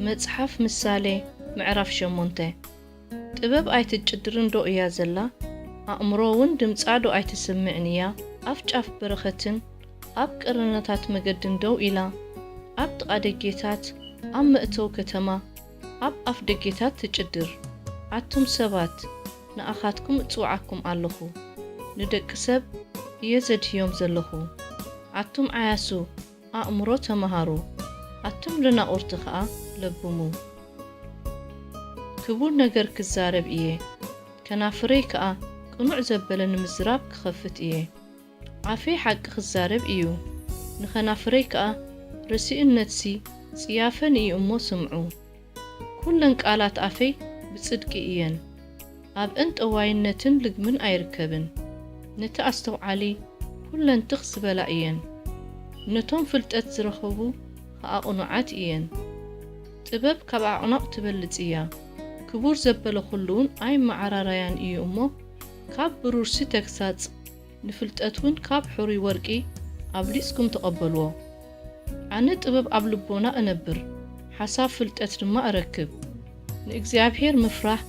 መጽሓፍ ምሳሌ ምዕራፍ ሸሞንተ። ጥበብ ኣይትጭድርን ዶ እያ ዘላ? ኣእምሮ እውን ድምጻ ዶ ኣይትስምዕን እያ? ኣብ ጫፍ በረኸትን ኣብ ቀርነታት መገድን ደው ኢላ፣ ኣብ ጥቓ ደጌታት፣ ኣብ መእተዊ ከተማ፣ ኣብ ኣፍ ደጌታት ትጭድር። ኣቱም ሰባት፣ ንኣኻትኩም እጽውዓኩም ኣለኹ፣ ንደቂ ሰብ እየ ዘድህዮም ዘለኹ። ኣቱም ዓያሱ፣ ኣእምሮ ተመሃሩ፣ ኣቱም ደናቑርቲ ኸኣ ለብሙ። ክቡር ነገር ክዛረብ እየ፣ ከናፍረይ ከኣ ቅኑዕ ዘበለ ንምዝራብ ክኸፍት እየ። ኣፈይ ሓቂ ክዛረብ እዩ፣ ንኸናፍረይ ከኣ ርሲእነትሲ ጽያፈን እዩ እሞ ስምዑ። ኩለን ቃላት ኣፈይ ብጽድቂ እየን፣ ኣብአን ጠዋይነትን ልግምን ኣይርከብን። ነቲ ኣስተውዓሊ ኩለን ትኽ ዝበላ እየን፣ ነቶም ፍልጠት ዝረኸቡ ኸኣ ቅኑዓት እየን። ጥበብ ካብ ኣዕናቕ ትበልጽ እያ፣ ክቡር ዘበለ ኹሉውን ኣይመዓራረያን እዩ እሞ፣ ካብ ብሩርሲ ተግሳጽ፣ ንፍልጠት እውን ካብ ሕሩይ ወርቂ ኣብሊጽኩም ተቐበልዎ። ኣነ ጥበብ ኣብ ልቦና እነብር፣ ሓሳብ ፍልጠት ድማ እረክብ። ንእግዚኣብሔር ምፍራሕ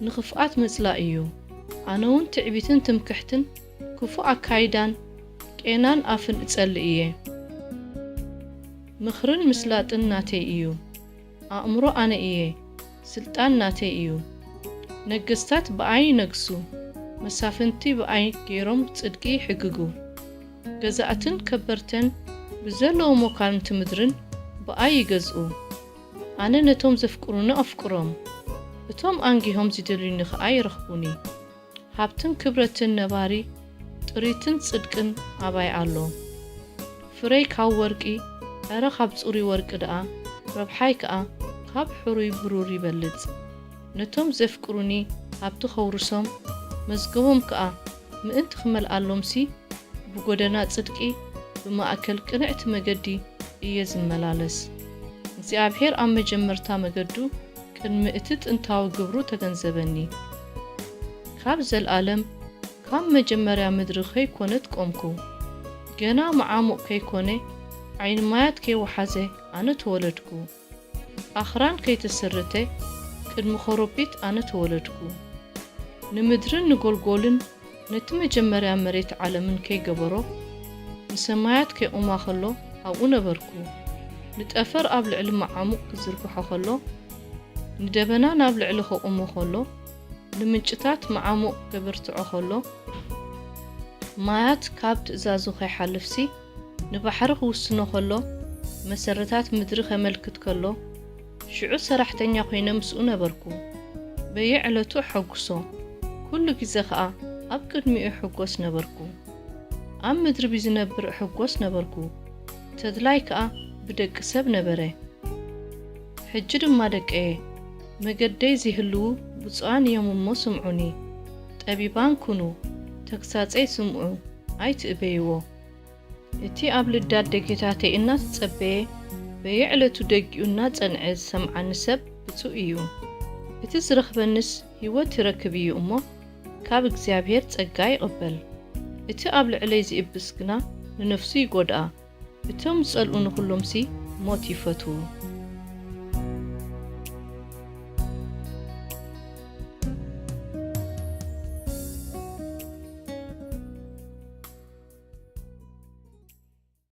ንኽፍኣት ምጽላእ እዩ። ኣነ እውን ትዕቢትን ትምክሕትን ክፉእ ኣካይዳን ቄናን ኣፍን እጸልእ እየ። ምኽርን ምስላጥን ናተይ እዩ። ኣእምሮ ኣነ እየ፣ ስልጣን ናተይ እዩ። ነገስታት ብኣይ ይነግሱ፣ መሳፍንቲ ብኣይ ገይሮም ጽድቂ ይሕግጉ። ገዛእትን ከበርተን ብዘለዉ መኳንንቲ ምድርን ብኣይ ይገዝኡ። ኣነ ነቶም ዘፍቅሩኒ ኣፍቅሮም፣ እቶም ኣንጊሆም ዝደልዩኒ ኸኣ ይረኽቡኒ። ሃብትን ክብረትን ነባሪ፣ ጥሪትን ጽድቅን ኣባይ ኣሎ። ፍረይ ካብ ወርቂ፣ ዕረ ካብ ጽሩይ ወርቂ ደኣ፣ ረብሓይ ከኣ ካብ ሕሩይ ብሩር ይበልጽ። ነቶም ዘፍቅሩኒ ሃብቲ ኸውርሶም፣ መዝገቦም ከኣ ምእንቲ ክመልኣሎምሲ፣ ብጎደና ጽድቂ፣ ብማእከል ቅንዕቲ መገዲ እየ ዝመላለስ። እግዚኣብሔር ኣብ መጀመርታ መገዱ ቅድሚ እቲ ጥንታዊ ግብሩ ተገንዘበኒ። ካብ ዘልኣለም፣ ካብ መጀመርያ ምድሪ ከይኮነት ቆምኩ። ገና መዓሙቕ ከይኮነ፣ ዓይኒ ማያት ከይወሓዘ ኣነ ተወለድኩ። ኣኽራን ከይተሰረተ፣ ቅድሚ ኾረቢት ኣነ ተወለድኩ። ንምድርን ንጎልጎልን ነቲ መጀመርያ መሬት ዓለምን ከይገበሮ፣ ንሰማያት ከይቑማ ኸሎ ኣብኡ ነበርኩ። ንጠፈር ኣብ ልዕሊ መዓሙቕ ክዝርግሖ ኸሎ፣ ንደበና ናብ ልዕሊ ኸቑሞ ኸሎ፣ ንምንጭታት መዓሙቕ ከበርትዖ ኸሎ፣ ማያት ካብ ትእዛዙ ኸይሓልፍሲ፣ ንባሕሪ ክውስኖ ኸሎ፣ መሰረታት ምድሪ ኸመልክት ከሎ፣ ሽዑ ሰራሕተኛ ኾይነ ምስኡ ነበርኩ። በየዕለቱ እሐጉሶ፣ ኩሉ ግዜ ኸኣ ኣብ ቅድሚኡ እሕጎስ ነበርኩ። ኣብ ምድሪ ብዝነብር እሕጎስ ነበርኩ፣ ተድላይ ከኣ ብደቂ ሰብ ነበረ። ሕጂ ድማ ደቀየ፣ መገደይ ዚህልዉ ብፁዓን እዮም እሞ ስምዑኒ። ጠቢባን ኩኑ፣ ተግሳጸይ ስምዑ፣ ኣይትእበይዎ። እቲ ኣብ ልዳት ደጌታተይ እናተጸበየ፣ በየዕለቱ ደጊኡ እናጸንዐ ዝሰምዓኒ ሰብ ብጹእ እዩ። እቲ ዝረኽበንስ ህይወት ይረክብ እዩ እሞ፣ ካብ እግዚኣብሔር ጸጋ ይቕበል። እቲ ኣብ ልዕለይ ዝእብስ ግና ንነፍሱ ይጎድኣ። እቶም ዝጸልኡኒ ኩሎምሲ ሞት ይፈትዉ።